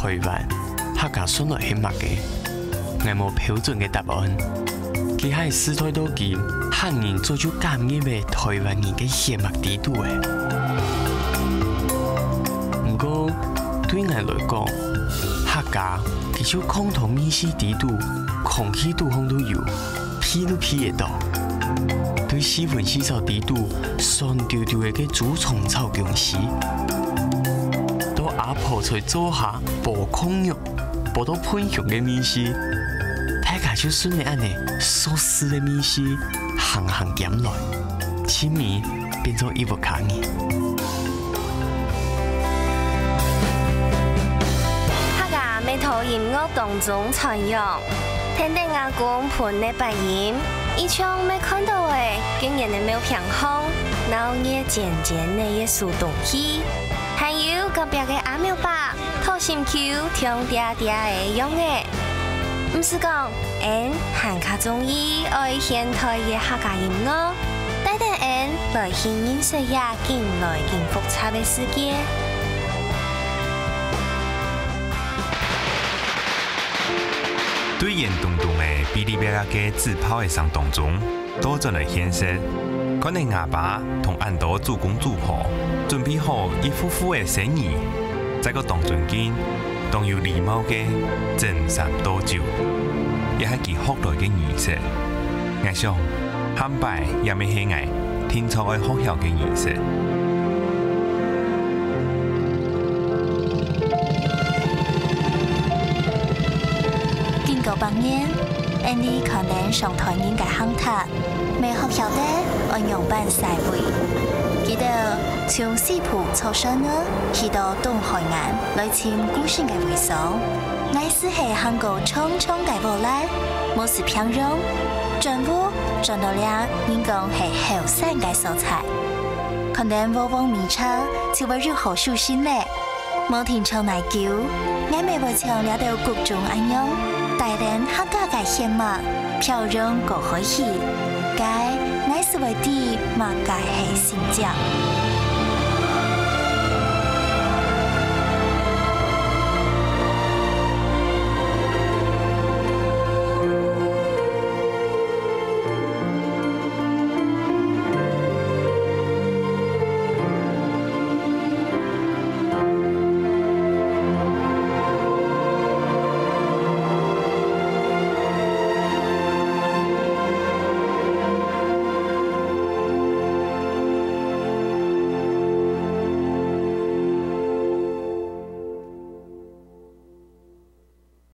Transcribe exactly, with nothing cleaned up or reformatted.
臺灣，客家算來係麼个？𠊎無標準个答案。佢係時代到今，客人早就感染了臺灣人个血脈裡肚了。毋過，對𠊎來講，客家佢就囥到味緒裡肚，空氣肚項都有。 鼻都鼻得到。對四炆四炒裡肚，酸溜溜个該豬腸炒薑絲，到阿婆在灶下爆炕肉，爆到噴香个味緒，大家就順等恁仔熟事个味緒，行行兼來，盡尾變做一屋下人。客家乜在音樂當中傳揚。 跈等阿公歕个八音，一像乜看到个，今年个廟坪項，鬧熱煎煎个一首東戲。還有隔壁个阿廟伯，討心臼，暢嗲嗲个樣仔。毋使講，𫣆還較中意愛現代个客家音樂，帶等𫣆來去認識這緊來緊複雜个世界。 對眼東東个嗶哩啪啦个紙炮个聲當中，倒轉來現實，看等吾爸同恁多祖公祖婆準備好一副副个生魚，再過當尊敬，當有禮貌个斟三倒九，也係佢學來个儀式。𠊎想， 下擺也乜係𠊎定著愛學曉个儀式。經過百年，𫣆俚看等上台人个行頭，乜學曉得愛仰般徙位。佢兜從西部坐船仔去到東海岸來尋故鄉个位所。 𠊎斯係行過長長个禾坯，無斯平洋，轉屋轉到這人講係後山个所在。看等禾稈米茶，就會有好收成咧。無停著哪久，𠊎乜會像這兜穀種恁樣，帶等客家个血脈，飄洋過海去。該𠊎斯會知麼个係成長。